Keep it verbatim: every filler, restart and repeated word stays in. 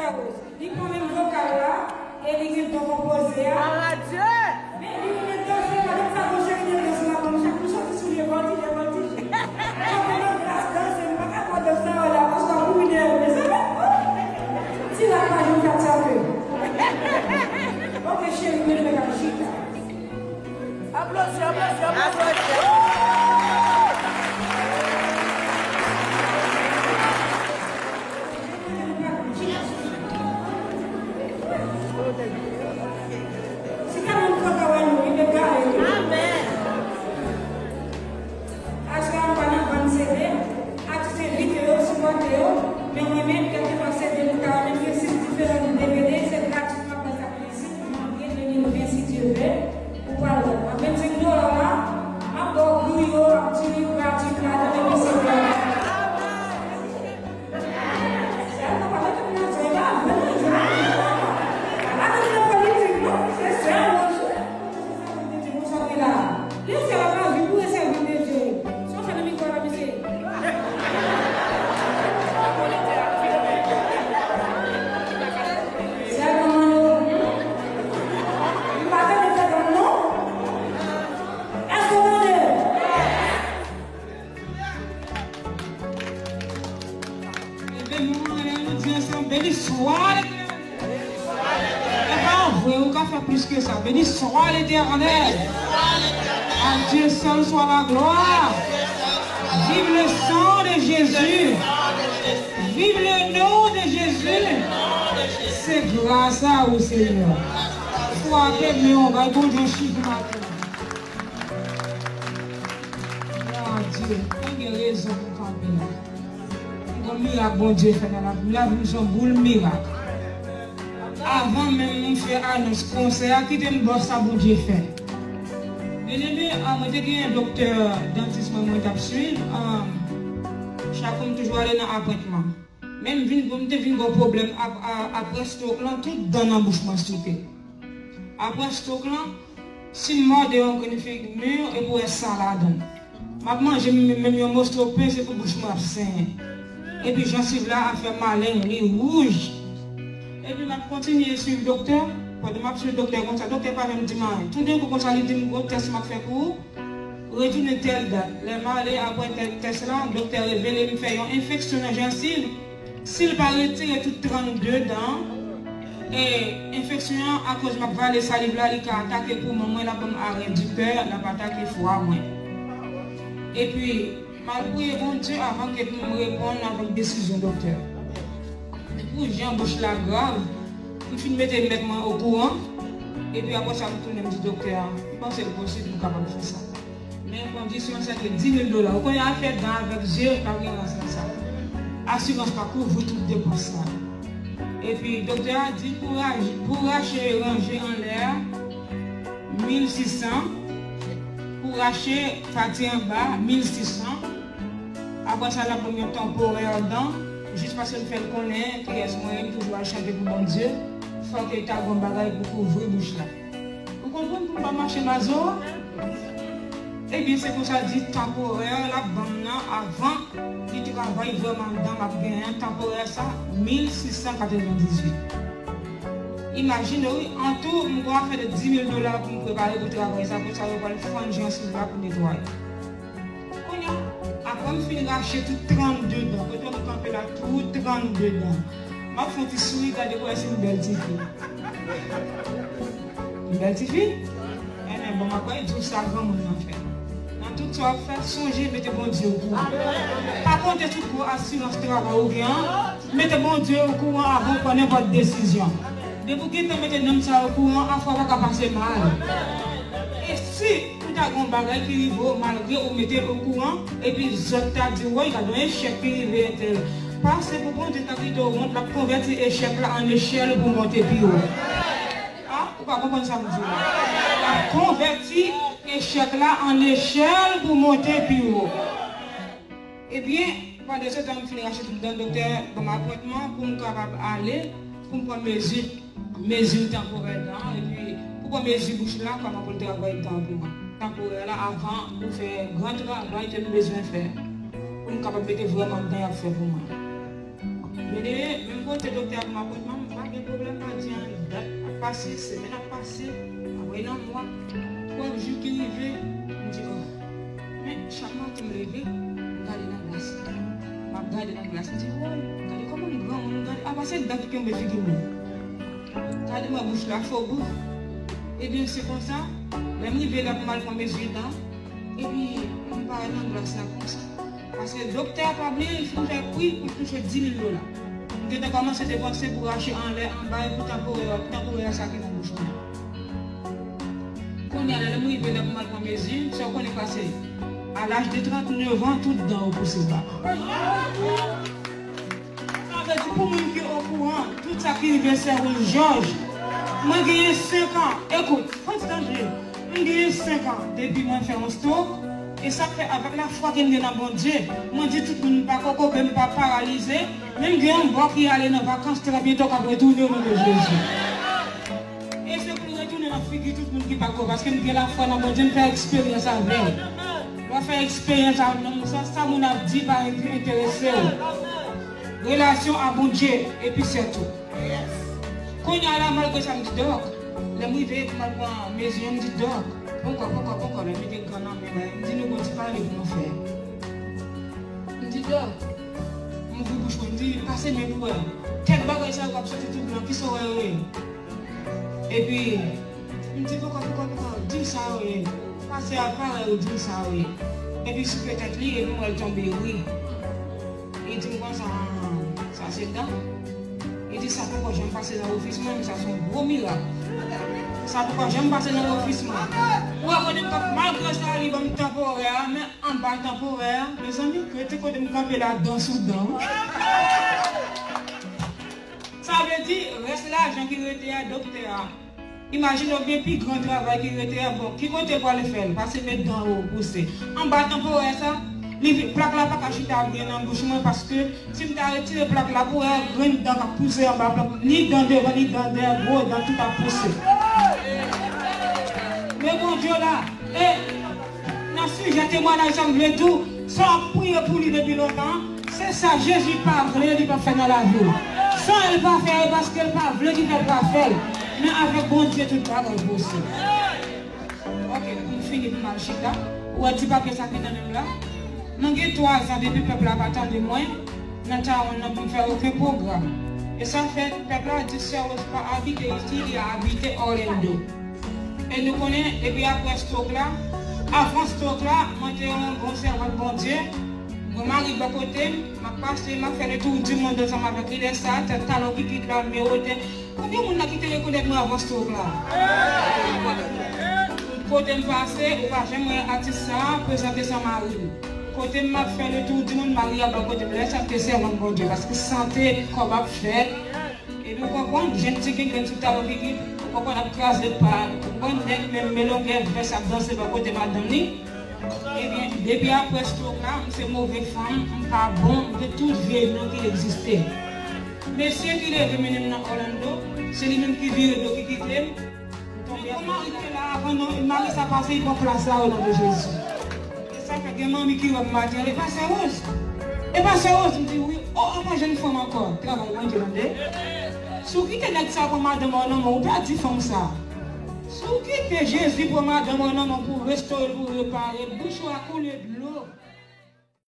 Li pran menm vokal la, e li gen don konpoze a. Men li renmen danse, pa gen sa, gon cheri de danse la, bon, chak moun soti sou li, voltije, voltije. Mwen gen yon gras danse, m pa ka pran danse sa la, paske w ap kouri dèyè m, mezanmi. Ti la pa janm fè sa ke. Ok, cheri, mwen, mwen, chita. Aplodi, aplodi, aplodi. Amèn. Aswè a, m pa nan vann C D, atis envite yo, sipòte yo, men mwen menm, kèlkeswa C D nou ta renmen, gen sis diferan D V D, se gratitman, m ap bay sa pou li, sis janvye de mil ven, si Dye vle, ou pral wè. A vennsenk dola la, m ap ba w griyo, m ap di li gratitman, epi C D a. Leve men w anlè, nou di ansanm, Béni soit l'Éternel. E pa vre, ou ka fè plis ke sa. Béni soit l'Éternel. À Dieu seul soit la gloire. Vive le sang de Jésus. Vive le nom de Jésus. Se gras a ou, Senyè. Frape men w, bay Bondye chiv maten. Glwa a Dye. Mwen gen rezon pou kanpe la. Gon mirak Bondye fè nan lavi m. Lavi m se yon boul mirak. Avan menm nou fè anons konsè a, kite m ba w sa Bondye fè. Byeneme, ah, mwen te gen doktè dantis mwen, mwen t ap swiv. Ah, chak jou m toujou ale nan apwentman. Men m vin, m te vin gen pwoblèm ap, a, apre stroke lan, tout dan nan bouch mwen sote. Apre stroke lan, si m mòde yon grenn figi mi, epi w wè san ladan l. M ap manje, m, menm yon moso pen, se pou bouch mwen ap senyen. Epi jansiv la ap fè maleng, li wouj. Epi m ap kontinye swiv doktè. Pandan m ap swiv doktè konsa, doktè pa janm di m anyen. Toudenkou konsa, li di m, "Gon tès m ap fè pou ou. Retounen tèl dat." Lè m ale apre tè-, tès la, doktè revele m fè yon enfeksyon nan jansiv. Si l pa retire tout trannde dan, e enfeksyon an, akoz m ap vale saliv la, li ka atake poumon mwen, l ap ban m arè di kè, l ap atake fwa mwen. Epi, m al priye Bondye avan ke pou m reponn avèk desizyon doktè. Pou jan bouch la grav, m fin mete mèt mwen okouran, epi apre sa, m tounen m di doktè a, m panse l posib m kapab fè sa. Men kondisyon se ke di mil dola. Ou konnen afè dan avèk zye pa gen rans nan sa. Asirans pa kouvri tout depans sa. Epi doktè a di pou raj-, pou rache ranje anlè a, mil sis san. Pou rache pati anba, mil sis san. Apre sa, l ap ban m yon tanporè dan. Jis paske m fè l konnen kiyès mwen ye, m toujou al chante pou Bondye. Fòk ta gon bagay pou kouvri bouch la. Ou konprann pou m pa mache mazo a? Ebyen, se konsa di tanporè l ap ban m nan avan li travay vrèman dan m ap genyen an. Tanporè sa, mil sis san katrevendizuit. Imajine w, wi, an tou, m gon afè de di mil dola pou m prepare pou travay sa, pou sa yo pral fann jansiv la pou netwaye. Kounye a, apre m fin rache tout trannde dan, kote m kanpe la, tout trannde dan, m ap fè yon ti souri, gade pou wè si m bèl tifi. M bèl tifi? Enben, bon, m ap pral di w sa granmoun nan fè. Nan tout sa w ap fè, sonje mete Bondye okouran. Pa konte sou gwo asirans travay ou gen an. Mete Bondye okouran avan w pran nenpòt desizyon. Depi w gentan mete nonm sa okouran, afè w pa ka pase mal. E si ou ta gen yon bagay ki rive w malgre ou mete l okouran, epi zòt ta di w, "Woy, gade yon echèk ki rive entèl." Pase pou Bondye ta kite w wont, l ap konvèti echèk la an echèl pou monte pi wo. A, ou pa konprann sa m di w la. L ap konvèti echèk la an echèl pou monte pi wo. Ebyen, pandan se tan, m fin rache tout dan, doktè ban m apwentman pou m kapab ale, pou m pran mezi, mezi tanporè dan an, epi pou pran mezi bouch la, kòman pou l travay dan an pou mwen. Tanporè la, avan pou fè gran travay ke m bezwen fè, pou m kapab mete vrèman dan y ap fè pou mwen. Dayè, menm kote doktè a pou m apwentman, m pa gen pwoblèm, m pa di anyen. Dat ap pase, semèn ap pase, apre nan mwa, twa jou ki rive, m di, oh. Men, chak maten m leve, m gade nan glas. M ap gade nan glas, m di, woy, gade kòman m granmoun, gade, apa se dan ki kenbe figi mwen. Gade mwen bouch la fo bout. Ebyen, se konsa, lè m rive la pou m al pran mezi dan, epi m parèt nan glas la konsa. Paske doktè a pa bliye, li fin fè pri pou l touche di mil dola. M gentan kòmanse depanse pou rache anlè, anba, e pou tanporè, tanporè a sa ki nan bouch mwen. Kounye a la, lè m rive la pou m al pran mezi, sa w konnen pase. A laj de tranntenevan, tout dan yo pouse ba. Sa vle di, pou moun ki okouran, tout sa ki rive sè Rose Georges, mwen genyen senk an. Ekout, fò di tande. M genyen senk an depi mwen fè yon stroke, e sa k fè avèk lafwa ke m gen nan Bondye, mwen di tout moun m pa kokobe, m pa paralize, men m gen yon bò ki ale nan vakans trè byento k ap retounen o non de Jezi. E se pou l retounen nan figi tout moun ki pa kwè, paske m gen lafwa nan Bondye, m fè eksperyans avè l. Lè w fè eksperyans avèk nonm sa, sa moun ap di pa enterese w. Relasyon a Bondye, epi sètou. Kounye a la, malgre sa, m di dòk. Lè m rive pou m al pran mezi an, m di dòk. Ponkò, ponkò, ponkò, lè m mete gàn nan men mwen, m di nou gon ti pale pou nou fè. M di dòk. M ouvri bouch mwen, m di, pase men pou wè. Kèk bagay sa yo k ap soti tou blan, kisa w wè yo ye? Epi, m di, ponkò, ponkò, ponkò, di m sa yo ye. Pase a, pale yo, di m sa yo ye. Epi souke tèt li, epi m wè l tonbe ri. Li di m konsa, sa se dan. Li di sa poko janm pase nan ofis mwen, men sa se yon gwo mirak. Sa poko janm pase nan ofis mwen. Ou wè kote m t ap, malgre sa, li ban m tanporè a, men anba tanporè a, mezanmi, rete kote m kanpe la, dan sou dan. Sa vle di, rès lajan ki rete a, doktè a. Imajine w gen pi gran travay ki rete a, bon, ki kote pou ale fè l? Pase met dan yo pouse. Anba tanporè sa, li, plak la pa ka chita byen nan bouch mwen, paske si m ta retire plak la pou wè grenn dan k ap pouse anba plak, ni dan devan, ni dan dèyè, gwo dan tout ap pouse. Men Bondye la, e nan sijè temwayaj sa m vle di w, sa w ap priye pou li depi lontan, se sa Jezi pa vle, li p ap fè nan lavi w. Sa l pa fè, e paske l pa vle ki fè l pa fè l. Men avèk Bondye, tout bagay posib. Ok, pou m fini, pou m al chita. Ou wè ti papye sa ki nan men m la? Mwen gen twa zan depi pèp la pa tande mwen nan Tawon nan pou m fè okenn pwogram. E sa fè pèp la di Sè Rose pa abite isi, li abite Orlando. E nou konnen, depi apre stroke la, avan stroke la, mwen te yon bon sèvant Bondye. Mwen mari bò kote m, m ap pase, m ap fè le tour du monde ansanm avèk lidè sa, tèt talon kikit la, m miwote. Konbyen moun la ki te rekonèt mwen avan stroke la? Tout kote m pase, ou pa janm wè atis sa a prezante san mari l. Kote m ap fè le tour du monde, mari a bò kote m. Lè sa m te sèvant Bondye, paske sante kòb ap fèt. Epi w konprann, jèn ti gengrenn sou talon kikit, ou konprann ap kraze pa, ou konprann nèg menm melongè vès ap danse bò kote madanm li. Ebyen, depi apre stroke la, m se move fanm, m pa bon, m te tout vye non ki egziste. Mesye ki leve mennen m nan Orlando, se li menm ki vire do ki kite m. Tonbe. Yon mari ki te la avan nou, mari sa pase, li pran plas la, o non de Jezi. E sa fè gen manmi ki wè m maten, e pa Sè Rose? E pa Sè Rose? M di, wi. O, apa jèn fanm ankò? Travay Bondye, tande. Si w kite nèg sa pran madanm ou nan men w, ou pèdi fanm sa. Si w kite Jezi pran madanm ou nan men w pou restore l, pou repare, bouch ou a koule dlo.